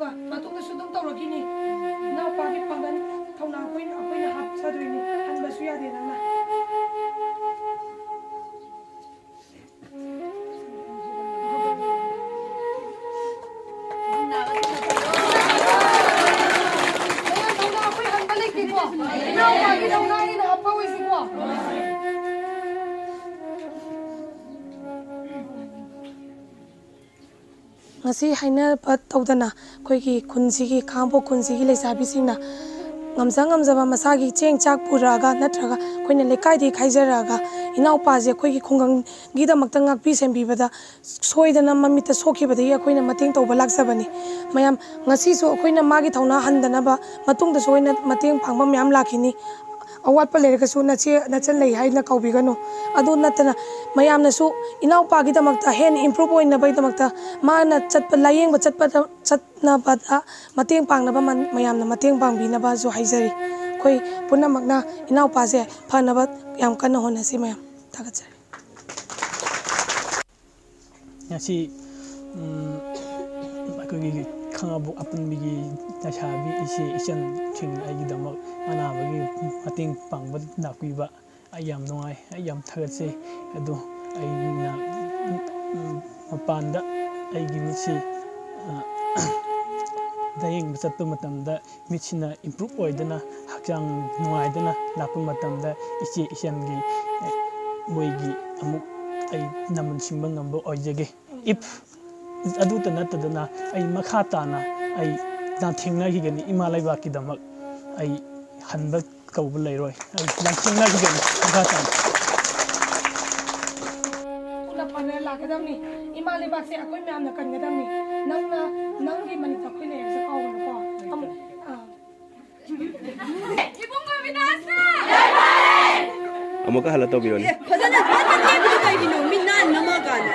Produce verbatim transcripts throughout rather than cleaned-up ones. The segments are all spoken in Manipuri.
ꯃꯇꯨꯡꯗꯁꯨ ꯑꯗꯨꯝ ꯇꯧꯔꯛꯈꯤꯅꯤ꯫ ꯏꯅꯥꯎꯄꯥꯒꯤ ꯄꯥꯡꯒꯜ ꯊꯧꯅꯥ ꯑꯩꯈꯣꯏꯅ, ꯑꯩꯈꯣꯏꯅ ꯍꯥꯞꯆꯗꯣꯏꯅꯤ꯫ ꯍꯟꯕꯁꯨ ꯌꯥꯗꯦ ꯅꯪꯅ꯫ ꯅꯪꯅ ꯊꯧꯅꯥ ꯑꯩꯈꯣꯏ ꯍꯟꯕ ꯂꯩꯇꯦꯀꯣ꯫ ꯏꯅꯥꯎꯄꯥꯒꯤ ꯊꯧꯅꯥ ꯑꯩꯅ ꯍꯥꯞꯄ ꯑꯣꯏꯁꯤꯀꯣ꯫ ꯉꯁꯤ ꯍꯥꯏꯅꯕ ꯇꯧꯗꯅ ꯑꯩꯈꯣꯏꯒꯤ ꯈꯨꯟꯁꯤꯒꯤ, ꯈꯥꯉꯕꯣꯛ ꯈꯨꯟꯁꯤꯒꯤ ꯂꯩꯁꯥꯕꯤꯁꯤꯡꯅ ꯉꯝꯖ ꯉꯝꯖꯕ ꯃꯁꯥꯒꯤ ꯆꯦꯡ ꯆꯥꯛ ꯄꯨꯔꯛꯑꯒ ꯅꯠꯇ꯭ꯔꯒ ꯑꯩꯈꯣꯏꯅ ꯂꯩꯀꯥꯏꯗꯒꯤ ꯈꯥꯏꯖꯔꯛꯑꯒ ꯏꯅꯥꯎꯄꯥꯁꯦ ꯑꯩꯈꯣꯏꯒꯤ ꯈꯨꯡꯒꯪꯒꯤꯗꯃꯛꯇ ꯉꯥꯛꯄꯤ ꯁꯦꯟꯕꯤꯕꯗ ꯁꯣꯏꯗꯅ ꯃꯃꯤꯠꯇ ꯁꯣꯛꯈꯤꯕꯗꯒꯤ ꯑꯩꯈꯣꯏꯅ ꯃꯇꯦꯡ ꯇꯧꯕ ꯂꯥꯛꯆꯕꯅꯤ꯫ ꯃꯌꯥꯝ, ꯉꯁꯤꯁꯨ ꯑꯩꯈꯣꯏꯅ ꯃꯥꯒꯤ ꯊꯧꯅꯥ ꯍꯟꯗꯅꯕ ꯃꯇꯨꯡꯗꯁꯨ ꯑꯩꯅ ꯃꯇꯦꯡ ꯄꯥꯡꯕ ꯃꯌꯥꯝ ꯂꯥꯛꯈꯤꯅꯤ꯫ ꯑꯋꯥꯠꯄ ꯂꯩꯔꯒꯁꯨ ꯅꯆꯦ ꯅꯆꯟ ꯂꯩ ꯍꯥꯏꯅ ꯀꯧꯕꯤꯒꯅꯨ꯫ ꯑꯗꯨ ꯅꯠꯇꯅ ꯃꯌꯥꯝꯅꯁꯨ ꯏꯅꯥꯎꯄꯥꯒꯤꯗꯃꯛꯇ ꯍꯦꯟꯅ ꯏꯝꯄ꯭ꯔꯨꯞ ꯑꯣꯏꯅꯕꯒꯤꯗꯃꯛꯇ ꯃꯥꯅ ꯆꯠꯄ, ꯂꯥꯌꯦꯡꯕ ꯆꯠꯄꯗ, ꯆꯠꯅꯕꯗ ꯃꯇꯦꯡ ꯄꯥꯡꯅꯕ ꯃꯟ-, ꯃꯌꯥꯝꯅ ꯃꯇꯦꯡ ꯄꯥꯡꯕꯤꯅꯕꯁꯨ ꯍꯥꯏꯖꯔꯤ꯫ ꯑꯩꯈꯣꯏ ꯄꯨꯝꯅꯃꯛꯅ ꯏꯅꯥꯎꯄꯥꯁꯦ ꯐꯅꯕ ꯌꯥꯝ ꯀꯟꯅ ꯍꯣꯠꯅꯁꯤ ꯃꯌꯥꯝ꯫ ꯊꯥꯒꯠꯆꯔꯤ꯫ ꯉꯁꯤ, ꯎꯝ, ꯑꯩꯈꯣꯏꯒꯤ ꯈꯥꯉꯕꯣꯛ ꯑꯄꯨꯟꯕꯒꯤ ꯂꯩꯁꯥꯕꯤ ꯏꯆꯦ ꯏꯆꯟꯁꯤꯡ ꯑꯩꯒꯤꯗꯃꯛ ꯑꯅꯥꯕꯒꯤ ꯃꯇꯦꯡ ꯄꯥꯡꯕ ꯂꯥꯛꯄꯤꯕ ꯑꯩ ꯌꯥꯝ ꯅꯨꯡꯉꯥꯏ, ꯑꯩ ꯌꯥꯝ ꯊꯥꯒꯠꯆꯩ꯫ ꯑꯗꯨ ꯑꯩꯅ, ꯎꯝ, ꯃꯄꯥꯟꯗ ꯑꯩꯒꯤ ꯃꯤꯠꯁꯤ, ꯑ, ꯂꯥꯌꯦꯡꯕ ꯆꯠꯄ ꯃꯇꯝꯗ ꯃꯤꯠꯁꯤꯅ ꯏꯝꯄ꯭ꯔꯨꯞ ꯑꯣꯏꯗꯅ, ꯍꯛꯆꯥꯡ ꯅꯨꯡꯉꯥꯏꯗꯅ ꯂꯥꯛꯄ ꯃꯇꯝꯗ ꯏꯆꯦ ꯏꯆꯟꯒꯤ, ꯑꯦ, ꯃꯣꯏꯒꯤ ꯑꯃꯨꯛ ꯑꯩ ꯅꯃꯨꯟ ꯁꯤꯡꯕ ꯉꯝꯕ ꯑꯣꯏꯖꯒꯦ꯫ If ꯑꯗꯨꯇ ꯅꯠꯇꯗꯅ ꯑꯩ ꯃꯈꯥ ꯇꯥꯅ ꯑꯩ ꯂꯥꯟꯊꯦꯡꯅꯈꯤꯒꯅꯤ꯫ ꯏꯃꯥ ꯂꯩꯕꯥꯛꯀꯤꯗꯃꯛ ꯑꯩ ꯍꯟꯕ ꯀꯧꯕ ꯂꯩꯔꯣꯏ꯫ ꯑꯩ ꯂꯥꯟꯊꯦꯡꯅꯈꯤꯒꯅꯤ ꯃꯈꯥ ꯇꯥꯅ꯫ ꯊꯨꯅ ꯐꯅ ꯂꯥꯛꯀꯗꯕꯅꯤ꯫ ꯏꯃꯥ ꯂꯩꯕꯥꯛꯁꯦ ꯑꯩꯈꯣꯏ ꯃꯌꯥꯝꯅ ꯀꯟꯒꯗꯕꯅꯤ꯫ ꯅꯪꯅ, ꯅꯪꯒꯤ ꯃꯅꯤꯡꯗ ꯑꯩꯈꯣꯏ ꯂꯩꯔꯤꯁꯦ ꯀꯥꯎꯒꯅꯨꯀꯣ꯫ ꯑꯃꯨꯛ, ꯑꯥ꯫ ꯏꯕꯨꯡꯉꯣ ꯕꯤꯅꯥꯁꯅ! ꯑꯃꯨꯛꯀ ꯍꯜꯂ ꯇꯧꯕꯤꯔꯣꯅꯦ꯫ ꯐꯖꯅ ꯐꯖꯅ ꯂꯦꯞꯄꯤꯗꯣ ꯀꯩꯒꯤꯅꯣ? ꯃꯤ ꯅꯥꯟꯅ ꯅꯝꯃꯀꯥꯟꯗ꯫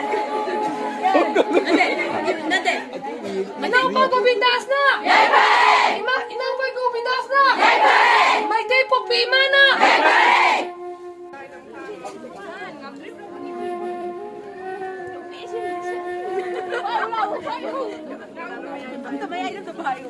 ꯅꯠꯇꯦ, ꯅꯠꯇꯦ꯫ ꯏꯅꯥꯎꯄꯥ ꯒꯣꯕꯤꯟꯗꯥꯁꯅ! ꯏꯃꯥ, ꯏꯅꯥꯎꯄꯥ ꯒꯣꯕꯤꯟꯗꯥꯁꯅ! ꯃꯩꯇꯩ ꯄꯣꯛꯄꯤ ꯏꯃꯥꯅ! ꯑꯝꯇ ꯃꯌꯥꯏꯗ ꯑꯝꯇ ꯄꯥꯏꯌꯣ꯫